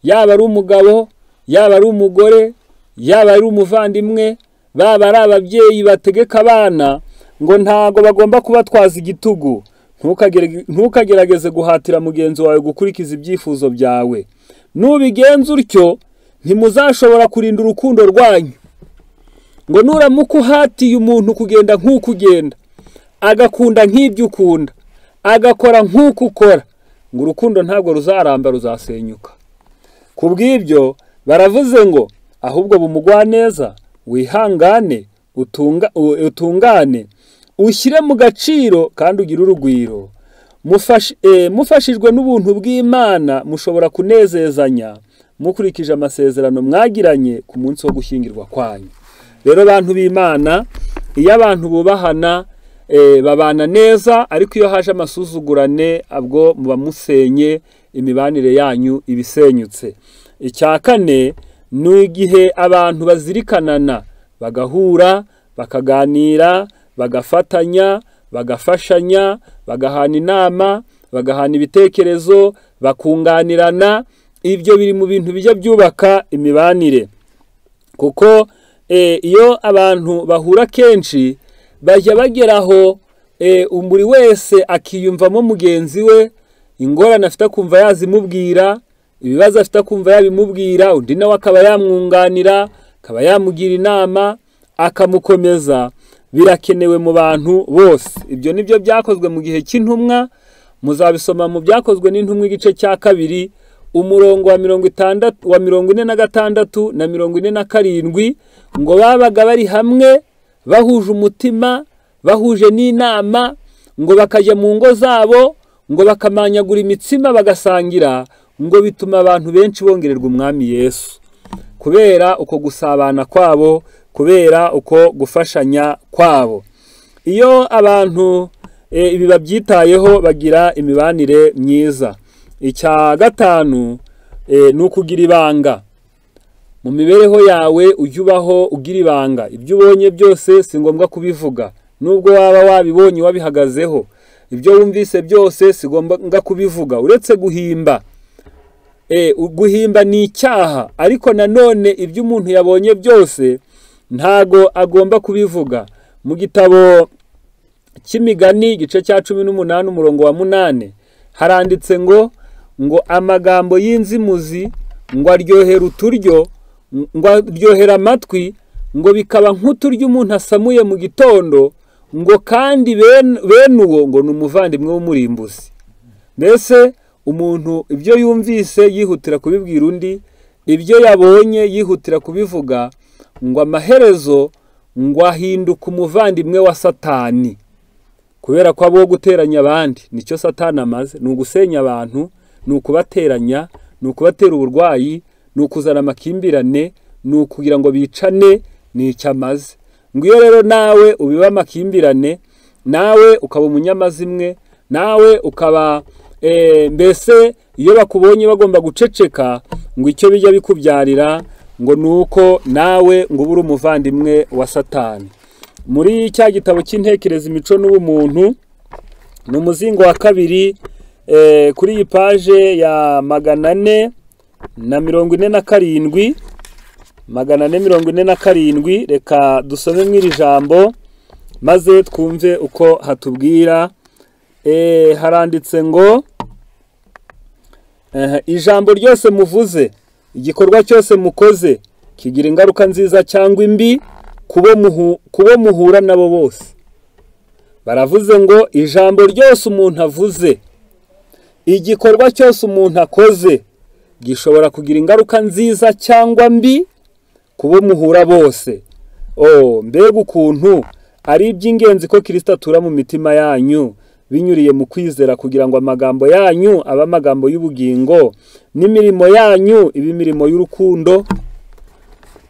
Yaba ari umugabo, yaba ari umugore, yaba ari umuvandimwe, baba ari ababyeyi bategeka abana, ngo ntago bagomba kubatwaza igitugu. Ntukagerageze guhatira mugenzi wawe gukurikiza ibyifuzo byawe. Nubigenza utyo, ntimuzashobora kurinda urukundo rwanyu. Ngo nuramuka uhatiye umuntu kugenda nk'uko ugenda, agakunda nk'ibyo ukunda, agakora nk'uko ukora, ngo urukundo ntabwo ruzaramba, ruzasenyuka. Ku bw'ibyo baravuze ngo ahubwo bumugwaneza, wihangane, utungane, ushyire mu gaciro kandi ugire urugwiro. Mufashijwe n'ubuntu bw'Imana mushobora kunezezanya mukurikije amasezerano mwagiranye ku munsi wo gushyingirwa kwanyu. Rero bantu b'Imana, iyo abantu bubahana babana neza, ariko iyo haje amasuzugurane abwo muba musenye, imibanire yanyu ibisenyutse. Icya kane ni igihe abantu bazirikanana, bagahura, bakaganira, bagafatanya, bagafashanya, bagahana inama, bagahana ibitekerezo, bakunganirana. Ibyo biri mu bintu bijya byubaka imibanire. Kuko iyo abantu bahura kenshi, bajya bageraho buri wese akiyumvamo mugenzi we, ingorane afite akumva yazimubwira, ibibazo afite akumva yabimubwira, undi nawe akaba yamwunganira, akaba yamugira inama, akamukomeza. Birakenewe mu bantu bose. Ibyo nibyo byakozwe mu gihe cy'intumwa, muzabisoma mu byakozwe n'intumwa igice cya 2, umurongo wa 60 wa 46 na 47, ngo babaga bari hamwe bahuje umutima, bahuje n'inama, ngo bakajya mu ngo zabo, ngo bakamanyagura imitsima bagasangira, ngo bituma abantu benshi bongererwa umwami Yesu, kubera uko gusabana kwabo, kubera uko gufashanya kwabo. Iyo abantu ibi babyitayeho bagira imibanire myiza. Icya gatanu ni ukugira ibanga. Mu mibereho yawe ujye ubaho ugira ibanga. Ibyo ubonye byose si ngombwa kubivuga, nubwo waba wabibonye wabihagazeho. Ibyo wumvise byose si ngombwa kubivuga, uretse guhimba. Guhimba ni icyaha, ariko nanone ibyo umuntu yabonye byose ntago agomba kubivuga. Mu gitabo cy'Imigani igice cya 18 umurongo wa 8 haranditse ngo amagambo y'inzimuzi ngo aryohera uturyo, ngo aryohera amatwi, ngo bikaba nk'uturyo umuntu asamuye mu gitondo, ngo kandi bene uwo ngo ni umuvandimwe w'umurimbuzi. Mbese umuntu ibyo yumvise yihutira kubibwira undi, ibyo yabonye yihutira kubivuga, ngo amaherezo ngo ahinduka umuvandimwe wa Satani. Kubera ko abo guteranya abandi nicyo Satani amaze, ni ugusenya abantu, ni ukubateranya, ni ukubatera uburwayi, ni ukuzana amakimbirane, ni ukugira ngo bicane, ni icyo amaze. Ngo iyo rero nawe ubiba amakimbirane, nawe ukaba umunyamazimwe, nawe ukaba mbese iyo bakubonye bagomba guceceka, ngo icyo bijya bikubyarira ngo nuko nawe ngo ubure umuvandimwe wa Satani. Muri cya gitabo cy'intekereza imico n'ubumuntu, ni umuzingo wa 2, kuri iyi paje ya 447, 447, reka dusome mw'iri jambo maze twumve uko hatubwira. Haranditse ngo ijambo ryose muvuze, igikorwa cyose mukoze kigira ingaruka nziza cyangwa imbi kubo muhura nabo bose. Baravuze ngo ijambo ryose umuntu avuze, igikorwa cyose umuntu akoze gishobora kugira ingaruka nziza cyangwa mbi kubo muhura bose. Mbega ukuntu ari iby'ingenzi ko Kristo atura mu mitima yanyu binyuriye mu kwizera, kugira ngo amagambo yanyu abe amagambo y'ubugingo, n'imirimo yanyu ibe imirimo y'urukundo.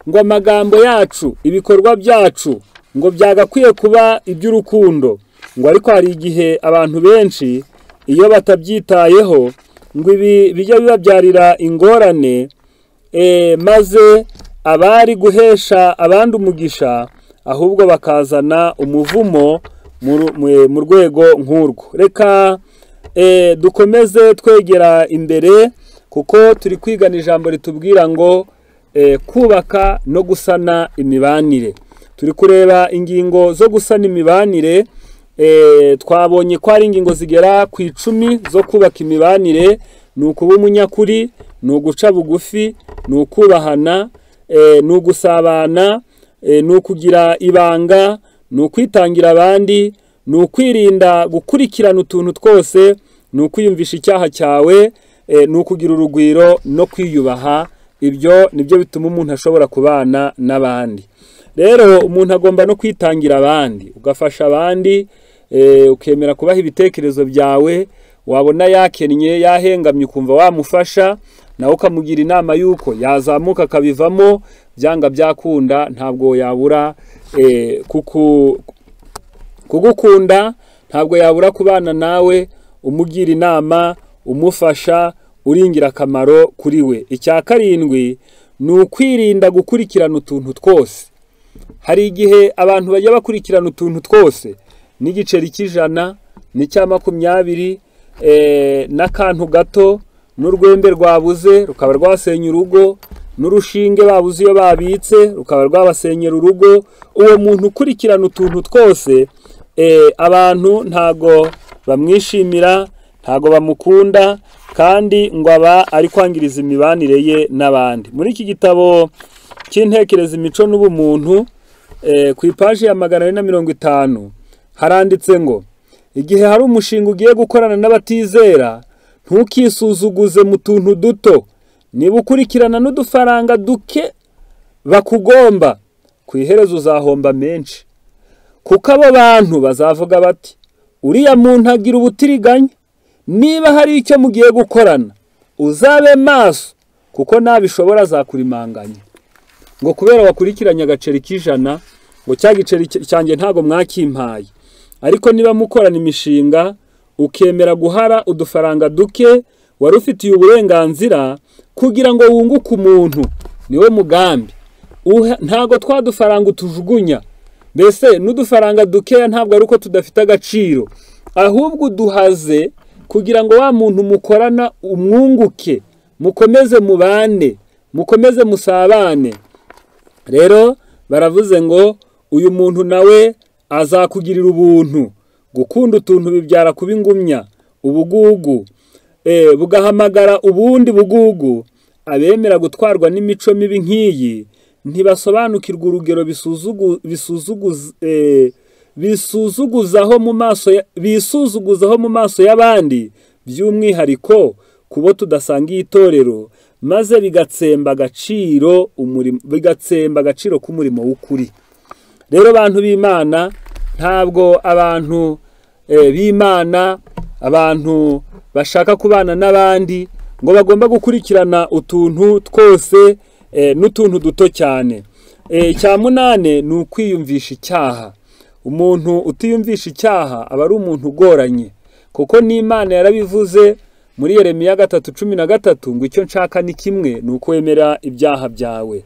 Ngo amagambo yacu, ibikorwa byacu ngo byagakwiye kuba iby'urukundo. Ngo ariko hari igihe abantu benshi Iyo batabyitayeho ngo ibi bijya bibabyarira ingorane, maze abari guhesha abandi umugisha ahubwo bakazana umuvumo mu rwego nk'urwo. Reka dukomeze twegera imbere, kuko turi kwigana ijambo ritubwira ngo kubaka no gusana imibanire. Turi kureba ingingo zo gusana imibanire. Twabonye ko ari ingingo zigera ku 10 zo kubaka imibanire. Ni ukuba umunyakuri, ni uguca bugufi, ni ukubahana, ni ugusabana, ni ukugira ibanga, ni ukwitangira abandi, ni ukwirinda gukurikirana utuntu twose, ni ukwiyumvisha icyaha cyawe, ni ukugira urugwiro no kwiyubaha. Ibyo nibyo bituma umuntu ashobora kubana n'abandi. Rero umuntu agomba no kwitangira abandi, ugafasha abandi, ukemera kubaha ibitekerezo byawe. Wabona yakennye, yahengamye, ukumva wamufasha, nawe ukamugira inama yuko yazamuka akabivamo. Byanga byakunda ntabwo yabura kugukunda, ntabwo yabura kubana nawe, umugira inama, umufasha, uri ingirakamaro kuri we. Icya 7 ni ukwirinda gukurikirana utuntu twose. Hari igihe abantu bajya bakurikirana utuntu twose, n'igiceri cy'ijana, n'icya 20, n'akantu gato, n'urwembe rwabuze rukaba rwasenya urugo, n'urushinge babuze iyo babitse rukaba rwabasenyera urugo. Uwo muntu ukurikirana utuntu twose, abantu ntago bamwishimira, ntago bamukunda, kandi ngo aba ari kwangiriza imibanire ye n'abandi. Muri iki gitabo cy'intekereza imico n'ubumuntu, ku ipaji ya 450 haranditse ngo igihe hari umushinga ugiye gukorana n'abatizera, ntukisuzuguze mu tuntu duto. Niba ukurikirana n'udufaranga duke bakugomba, ku iherezo uzahomba menshi, kuko abo bantu bazavuga bati uriya muntu agira ubutiriganya. Niba hari icyo mugiye gukorana, uzabe maso, kuko nabishobora azakurimanganya. Ngo kubera wakurikiranye agaceri k'ijana, ngo cya giceri cyanjye ntago mwakimpaye. Ariko niba mukorana imishinga, ukemera guhara udufaranga duke wari ufitiye uburenganzira kugira ngo wunguke umuntu, niwe mugambi. Ntago twadufaranga utujugunya, mbese n'udufaranga dukeya ntabwo ari uko tudafite agaciro, ahubwo uduhaze kugira ngo wa muntu mukorana umwunguke, mukomeze mubane, mukomeze musabane. Rero baravuze ngo uyu muntu nawe azakugirira ubuntu. Gukunda utuntu bibyara kuba ingumya, ubugugu, bugahamagara ubundi bugugu. Abemera gutwarwa n'imico mibi nk'iyi ntibasobanukirwa urugero bisuzuguzaho mu maso y'abandi, by'umwihariko kubo tudasanga itorero, maze bigatsemba agaciro umurimo, bigatsemba agaciro k'umurimo w'ukuri. Rero bantu b'Imana, ntabwo abantu b'Imana, abantu bashaka kubana n'abandi ngo bagomba gukurikirana utuntu twose n'utuntu duto cyane. Icya 8 ni ukwiyumvisha icyaha. Umuntu utiyumvisha icyaha aba ari umuntu ugoranye, kuko n'Imana yarabivuze muri Yeremiya 3:13 ngo icyo nshaka ni kimwe, ni uko wemera ibyaha byawe.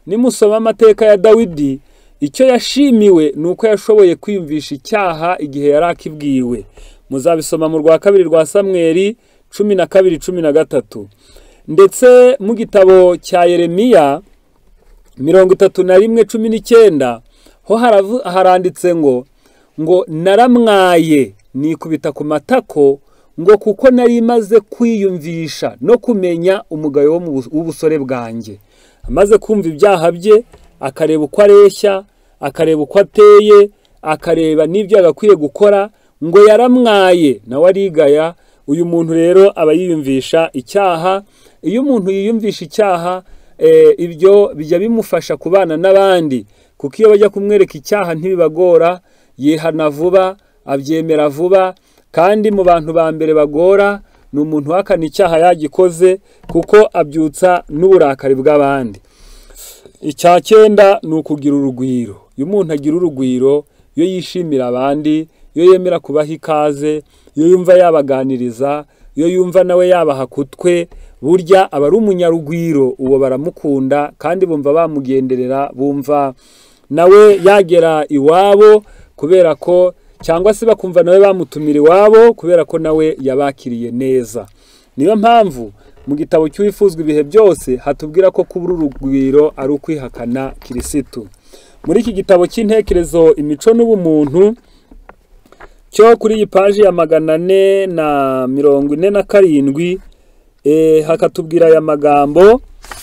Nimusoma amateka ya Dawidi, icyo yashimiwe ni uko yashoboye kwiyumvisha icyaha igihe yari akibwiwe. Muzabisoma mu rwa 2 rwa Samweli 12:13. Ndetse mu gitabo cya Yeremiya 31:19 ho haranditse ngo naramwaye nikubita ku matako, ngo kuko nari maze kwiyumvisha no kumenya umugayo w'ubusore bwanjye. Amaze kumva ibyaha bye, akareba uko areshya, akareba uko ateye, akareba n'ibyo agakwiye gukora, ngo yaramwaye nawe arigaya. Uyu muntu rero aba yiyumvisha icyaha. Iyo umuntu yiyumvisha icyaha, ibyo bijya bimufasha kubana n'abandi, kuko iyo bajya kumwereka icyaha ntibibagora, yihana vuba, abyemera vuba. Kandi mu bantu ba mbere bagora ni umuntu uhakana icyaha yagikoze, kuko abyutsa n'uburakari bw'abandi. Icya 9 ni ukugira urugwiro. Iyo umuntu agira urugwiro, iyo yishimira abandi, iyo yemera kubaha ikaze, iyo yumva yabaganiriza, iyo yumva nawe yabaha kutwe, burya aba ari umunyarugwiro, uwo baramukunda kandi bumva bamugenderera, bumva nawe yagera iwabo kubera ko, cyangwa se bakumva nawe bamutumira iwabo kubera ko nawe yabakiriye neza. Niyo mpamvu mu gitabo cy'Uwifuzwa ibihe byose hatubwira ko kubura urugwiro ari ukwihakana Kirisitu. Muri iki gitabo cy'intekerezo imico n'ubumuntu cyo kuri iyi paji ya 447, hakatubwira aya magambo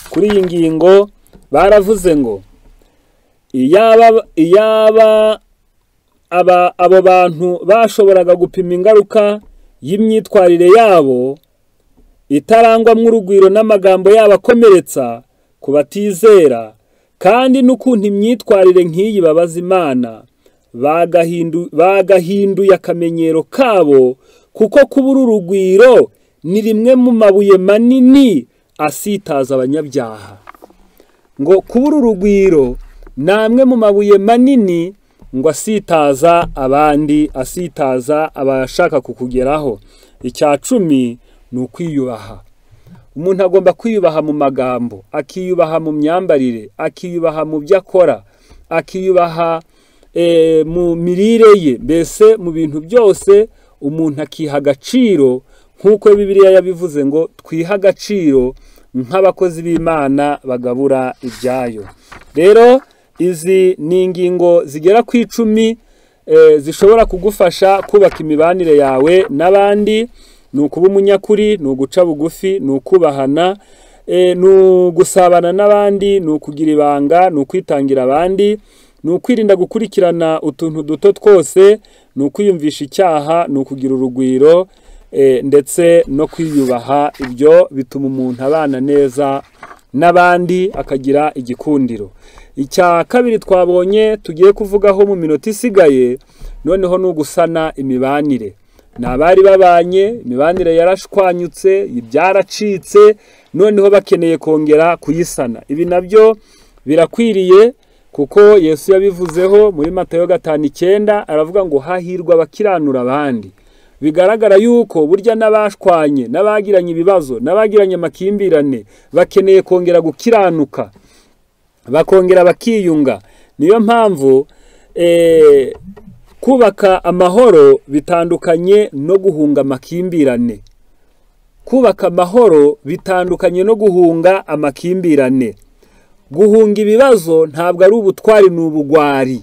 kuri iyi ngingo. Baravuze ngo iyaba abo bantu bashoboraga gupima ingaruka y'imyitwarire yabo itarangwamo urugwiro n'amagambo yabo akomeretsa ku batizera, kandi n'ukuntu imyitwarire nk'iyi babaza Imana, bagahinduye akamenyero kabo, kuko kubura urugwiro ni rimwe mu mabuye manini asitaza abanyabyaha. Ngo kubura urugwiro ni amwe mu mabuye manini ngo asitaza abandi, asitaza abashaka kukugeraho. Icya 10 ni ukwiyubaha. Umuntu agomba kwiyubaha mu magambo, akiyubaha mu myambarire, akiyubaha mu byo akora, akiyubaha mu mirire ye, mbese mu bintu byose umuntu akiha agaciro, nk'uko Bibiliya yabivuze ngo twiha agaciro nk'abakozi b'Imana bagabura ibyayo. Rero izi ni ingingo zigera ku 10 zishobora kugufasha kubaka imibanire yawe n'abandi. Ni ukuba umunyakuri, ni uguca bugufi, ni ukubahana, ni ugusabana n'abandi, ni ukugira ibanga, ni ukwitangira abandi, ni ukwirinda gukurikirana utuntu duto twose, ni ukwiyumvisha icyaha, ni ukugira urugwiro, ndetse no kwiyubaha. Ibyo bituma umuntu abana neza n'abandi, akagira igikundiro. Icya kabiri twabonye tugiye kuvugaho mu minota isigaye noneho ni ugusana imibanire. Ni abari babanye, imibanire yarashwanyutse, ibyaracitse, noneho bakeneye kongera kuyisana. Ibi nabyo birakwiriye kuko Yesu yabivuzeho muri Matayo 5:9, aravuga ngo hahirwa abakiranura abandi. Bigaragara yuko burya n'abashwanye, n'abagiranye ibibazo, n'abagiranye amakimbirane bakeneye kongera gukiranuka, bakongera bakiyunga. Niyo mpamvu kubaka amahoro bitandukanye no guhunga amakimbirane. Kubaka amahoro bitandukanye no guhunga amakimbirane. Guhunga ibibazo ntabwo ari ubutwari, ni ubugwari.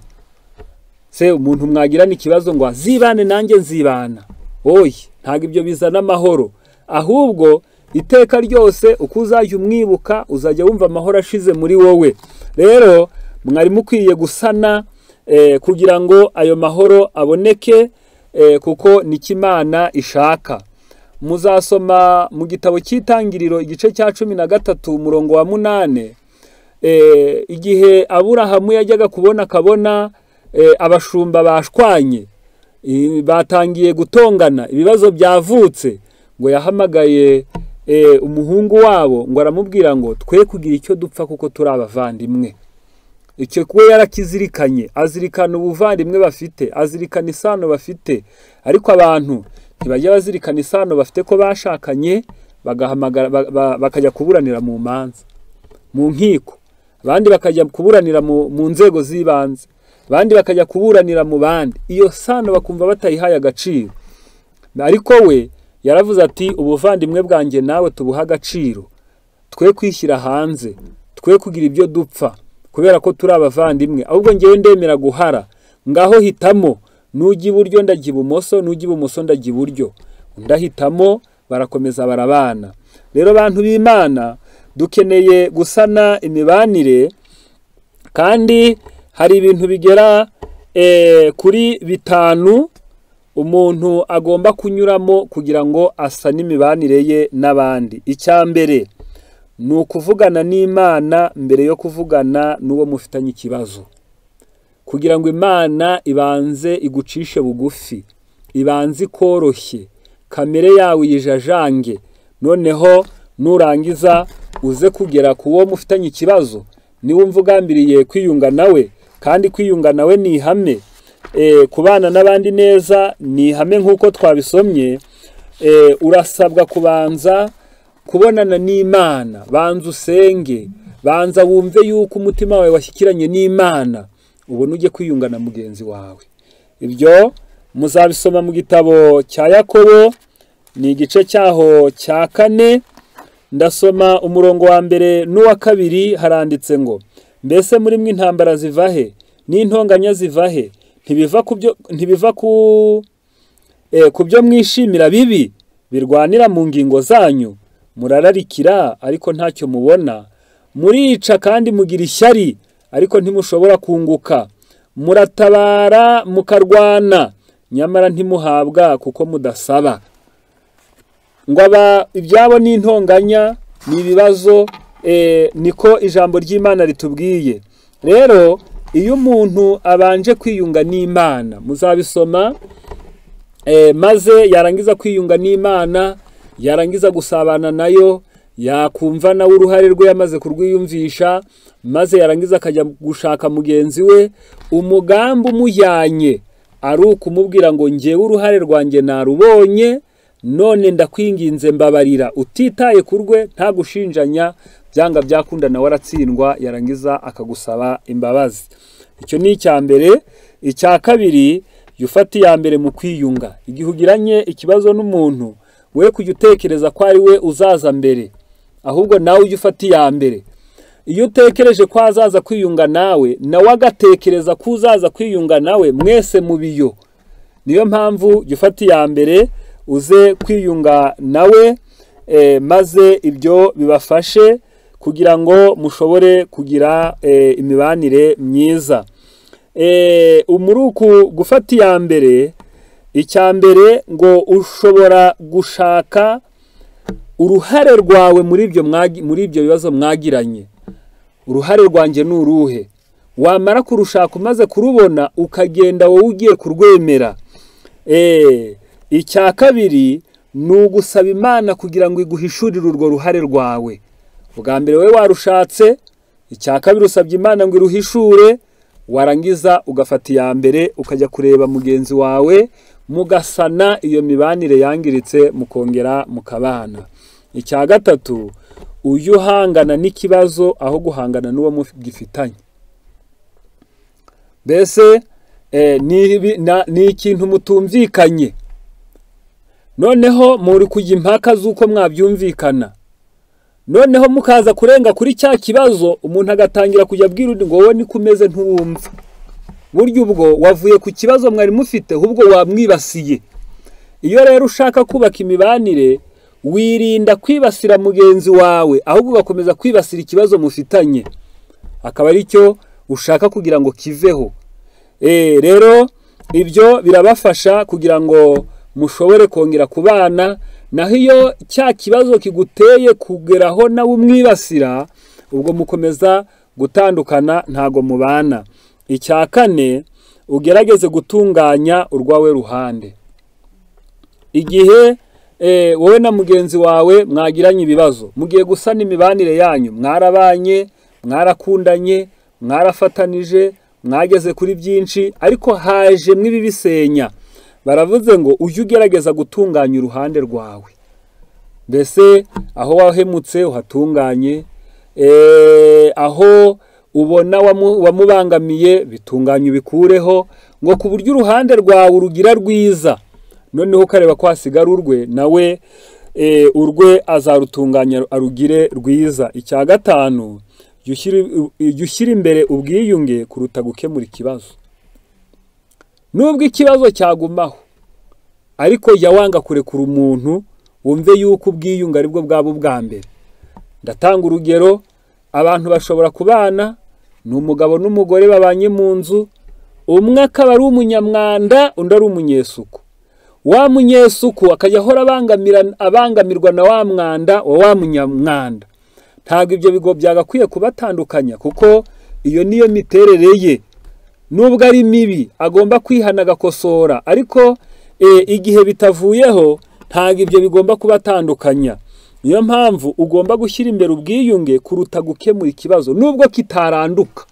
Se umuntu mwagirana ikibazo ngo azibane nanjye nzibana, oye, ntabwo ibyo bizana amahoro. Ahubwo iteka ryose uko uzajya umwibuka uzajya wumva amahoro ashize muri wowe. Rero mwari mukwiye gusana kugira ngo ayo mahoro aboneke, kuko niko Imana ishaka. Muzasoma mu gitabo cy'Itangiriro igice cya 13 umurongo wa 8, igihe Aburahamu yajyaga kubona akabona abashumba bashwanye, batangiye gutongana, ibibazo byavutse, ngo yahamagaye umuhungu wabo ngo aramubwira ngo twe kugira icyo dupfa kuko turi abavandimwe. Icyo kuba yarakizirikanye, azirikana ubuvandimwe bafite, azirikana isano bafite. Ariko abantu ntibajya bazirikana isano bafite ko bashakanye, bagahamagara bakajya kuburanira mu manza, mu nkiko, abandi bakajya kuburanira mu nzego z'ibanze, abandi bakajya kuburanira mu bandi. Iyo sano bakumva batayihaye agaciro. Ariko we yaravuze ati ubuvandimwe bwanjye nawe tubuha agaciro, twe kwishyira hanze, twe kugira ibyo dupfa kubera ko turi abavandimwe, ahubwo ngewe ndemera guhara. Ngaho hitamo, nujya iburyo ndajya ibumoso, nujya ibumoso ndajya iburyo. Ndahitamo, barakomeza barabana. Rero bantu b'Imana, dukeneye gusana imibanire, kandi hari ibintu bigera kuri 5 umuntu agomba kunyuramo kugira ngo asane imibanire ye n'abandi. Icya mbere ni ukuvugana n'Imana mbere yo kuvugana n'uwo mufitanye ikibazo, kugira ngo Imana ibanze igucishe bugufi, ibanze ikoroshye, kamere yawe yijajange, noneho nurangiza uze kugera ku wo mufitanye ikibazo. Niwumva ugambiriye kwiyunga nawe, kandi kwiyunga nawe ni ihame, kubana n'abandi neza ni ihame nk'uko twabisomye. Urasabwa kubanza kubonana n'Imana, banza usenge, banza wumve yuko umutima wawe washyikiranye n'Imana, ubone ujye kwiyunga na mugenzi wawe. Ibyo muzabisoma mu gitabo cya Yakobo, ni igice cyaho cya 4, ndasoma umurongo wa 1 n'uwa 2. Haranditse ngo: mbese muri mwe intambara ziva he, n'intonganya ziva he? Ntibiva ku byo mwishimira bibi birwanira mu ngingo zanyu. Murararikira ariko ntacyo mubona, murica kandi mugira ishyari ariko ntimushobora kunguka, muratabara mukarwana nyamara ntimuhabwa kuko mudasaba. Ngo aba ibyabo n'intonganya ni ibibazo, niko ijambo ry'Imana ritubwiye. Rero iyo umuntu abanje kwiyunga n'Imana, muzabisoma, maze yarangiza kwiyunga n'Imana, yarangiza gusabana nayo, yakumva nawe uruhare rwe yamaze kurwiyumvisha, maze yarangiza akajya gushaka mugenzi we, umugambi umujyanye ari ukumubwira ngo ngewe uruhare rwanjye narubonye, none ndakwinginze mbabarira, utitaye kurwe, nta gushinjanya, byanga byakunda nawe aratsindwa, yarangiza akagusaba imbabazi. Icyo ni icya mbere. Icya kabiri, ufata iya mbere mu kwiyunga. Igihe ugiranye ikibazo n'umuntu, we kujya utekereza ko ari we uzaza mbere, ahubwo nawe ujye ufata iya mbere. Iyo utekereje ko azaza kwiyunga nawe, nawe agatekereza ko uzaza kwiyunga nawe, mwese mubiyo. Niyo mpamvu jya ufata iya mbere uze kwiyunga nawe, maze ibyo bibafashe kugira ngo mushobore kugira imibanire myiza. Muri uku gufata iya mbere, icya mbere ngo ushobora gushaka uruhare rwawe muri ibyo bibazo mwagiranye. Uruhare rwanjye ni uruhe? Wamara kurushaka umaze kurubona, ukagenda wowe ugiye kurwemera. Icya kabiri ni ugusaba Imana kugira ngo iguhishurire urwo ruhare rwawe. Ubwa mbere wowe warushatse, icya kabiri usabye Imana ngo iruhishure, warangiza ugafata iya mbere ukajya kureba mugenzi wawe, mugasana iyo mibanire yangiritse, mukongera mukabana. Icya gatatu, ujye uhangana n'ikibazo aho guhangana n'uwo mugifitanye. Mbese ni ikintu mutumvikanye, noneho muri kujya impaka z'uko mwabyumvikana, noneho mukaza kurenga kuri cya kibazo, umuntu agatangira kujya abwira undi ngo wowe niko umeze ntuwumva. Burya ubwo wavuye ku kibazo mwari mufite, ahubwo wamwibasiye. Iyo rero ushaka kubaka imibanire, wirinda kwibasira mugenzi wawe, ahubwo ugakomeza kwibasira ikibazo mufitanye, akaba ari cyo ushaka kugira ngo kiveho. Rero ibyo birabafasha kugira ngo mushobore kongera kubana. Naho iyo cya kibazo kiguteye kugeraho nawe umwibasira, ubwo mukomeza gutandukana, ntago mubana. Icya kane, ugerageze gutunganya urwawe ruhande. Igihe wowe na mugenzi wawe mwagiranye ibibazo, mugiye gusana imibanire yanyu, mwarabanye, mwarakundanye, mwarafatanije, mwageze kuri byinshi, ariko haje mw'ibibisenya. Baravuze ngo ujye ugerageza gutunganya uruhande rwawe. Mbese aho wahemutse uhatunganye, aho ubona wamubangamiye bitunganye ubikureho, ngo ku buryo uruhande rwawe urugira rwiza. Noneho ukareba ko hasigara urwe, nawe urwe azarutunganya arugire rwiza. Icya gatanu, jya ushyira imbere ubwiyunge kuruta gukemura ikibazo. Nubwo ikibazo cyagumaho, ariko jya wanga kurekura umuntu, wumve yuko ubwiyunge aribwo bwaba ubwa mbere. Ndatanga urugero, abantu bashobora kubana, ni umugabo n'umugore babanye mu nzu, umwe akaba ari umunyamwanda, undi ari umunyesuku. Wa munyesuku akajya ahora abangamirwa na wa mwanda wa wa munyamwanda. Ntabwo ibyo bigo byagakwiye kubatandukanya, kuko iyo niyo miterere ye. Nubwo ari mibi agomba kwihana agakosora, ariko igihe bitavuyeho ntabwo ibyo bigomba kubatandukanya. Niyo mpamvu ugomba gushyira imbere ubwiyunge kuruta gukemura ikibazo, nubwo kitaranduka,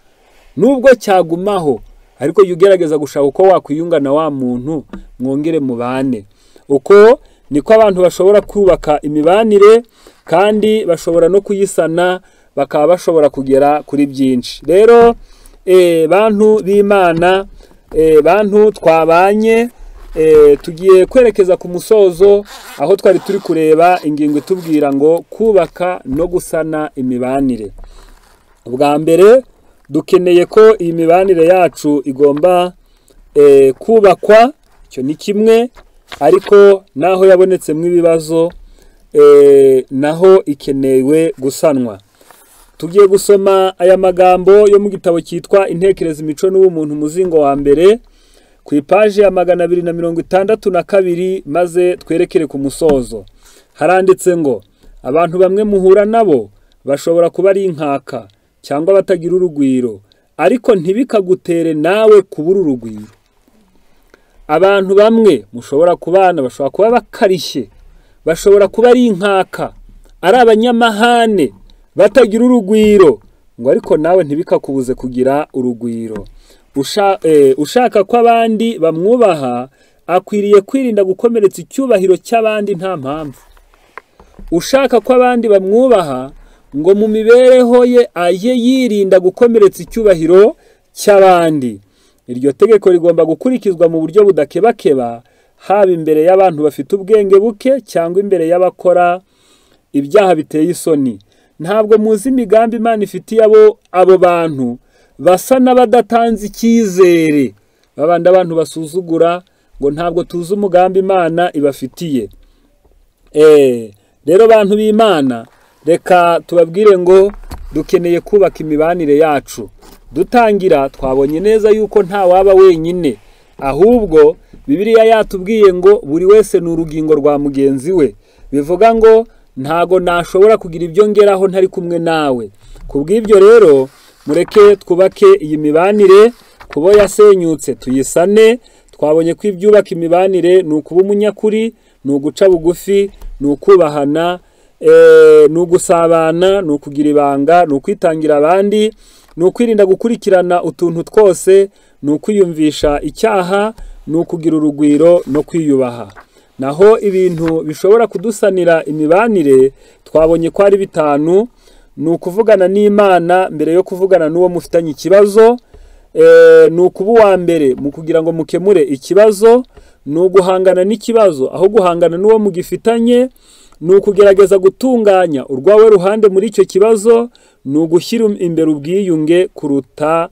nubwo cyagumaho, Ariko jya ugerageza gushaka uko wakwiyunga na wa muntu mwongere mubane. Uko niko abantu bashobora kubaka imibanire, kandi bashobora no kuyisana, bakaba bashobora kugera kuri byinshi. Rero bantu b'Imana, bantu twabanye, tugiye kwerekeza ku musozo, aho twari turi kureba ingingo itubwira ngo kubaka no gusana imibanire. Ubwa mbere dukeneye ko iyi mibanire yacu igomba kubakwa, icyo ni kimwe, ariko naho yabonetsemo ibibazo naho ikenewe gusanwa. Tugiye gusoma aya magambo yo mu gitabo cyitwa Intekerezo, Imico n'Ubumuntu, umuzingo wa mbere, ku ipaji ya 262, maze twerekere ku musozo. Haranditse ngo abantu bamwe muhura nabo bashobora kuba ari inkaka cyangwa batagira urugwiro, ariko ntibikagutere nawe kubura urugwiro. Abantu bamwe mushobora kubana bashobora kuba bakarishye, bashobora kuba ari inkaka, ari abanyamahane, batagira urugwiro, ngo ariko nawe ntibikakubuze kugira urugwiro. Ushaka ko abandi bamwubaha akwiriye kwirinda gukomeretsa icyubahiro cy'abandi nta mpamvu. Ushaka ko abandi bamwubaha ngo mu mibereho ye aye yirinda gukomeretsa icyubahiro cy'abandi. Iryo tegeko rigomba gukurikizwa mu buryo budakebakeba, haba imbere y'abantu bafite ubwenge buke cyangwa imbere y'abakora ibyaha biteye isoni. Ntabwo muzi imigambi Imana ifitiye abo bantu basa n'abadatanze icyizere, babandi abantu basuzugura ngo ntabwo tuzi umugambi Imana ibafitiye. Rero bantu b'Imana, reka tubabwire ngo dukeneye kubaka imibanire yacu. Dutangira twabonye neza yuko nta waba wenyine, ahubwo Bibiliya yatubwiye ngo buri wese ni urugingo rwa mugenzi we. Bivuga ngo ntago nashobora kugira ibyo ngeraho ntari kumwe nawe. Kubw'ibyo rero mureke twubake iyi mibanire, kubo yasenyutse tuyisane. Twabonye ko ibyubaka imibanire ni ukuba umunyakuri, ni uguca bugufi, ni ukubahana, ni ugusabana, ni ukugira ibanga, ni ukwitangira abandi, ni ukwirinda gukurikirana utuntu twose, ni ukwiyumvisha icyaha, ni ukugira urugwiro no kwiyubaha. Naho ibintu bishobora kudusanira imibanire twabonye ko ari 5: ni ukuvugana n'Imana mbere yo kuvugana n'uwo mufitanye ikibazo, ni ukuba uwa mbere mu kugira ngo mukemure ikibazo, ni uguhangana n'ikibazo aho guhangana n'uwo mugifitanye, ni ukugerageza gutunganya urwawe ruhande muri icyo kibazo, ni ugushyira imbere ubwiyunge kuruta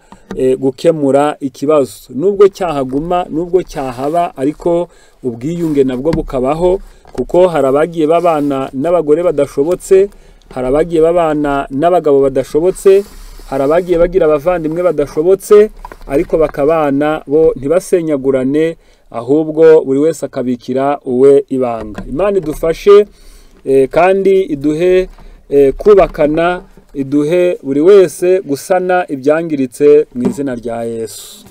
gukemura ikibazo. Nubwo cyahaguma, nubwo cyahaba, ariko ubwiyunge nabwo bukabaho, kuko hari abagiye babana n'abagore badashobotse, hari abagiye babana n'abagabo badashobotse, hari abagiye bagira abavandimwe badashobotse, ariko bakabana bo ntibasenyagurane, ahubwo buri wese akabikira uwe ibanga. Imana idufashe kandi iduhe kubakana, iduhe buri wese gusana ibyangiritse mu izina rya Yesu.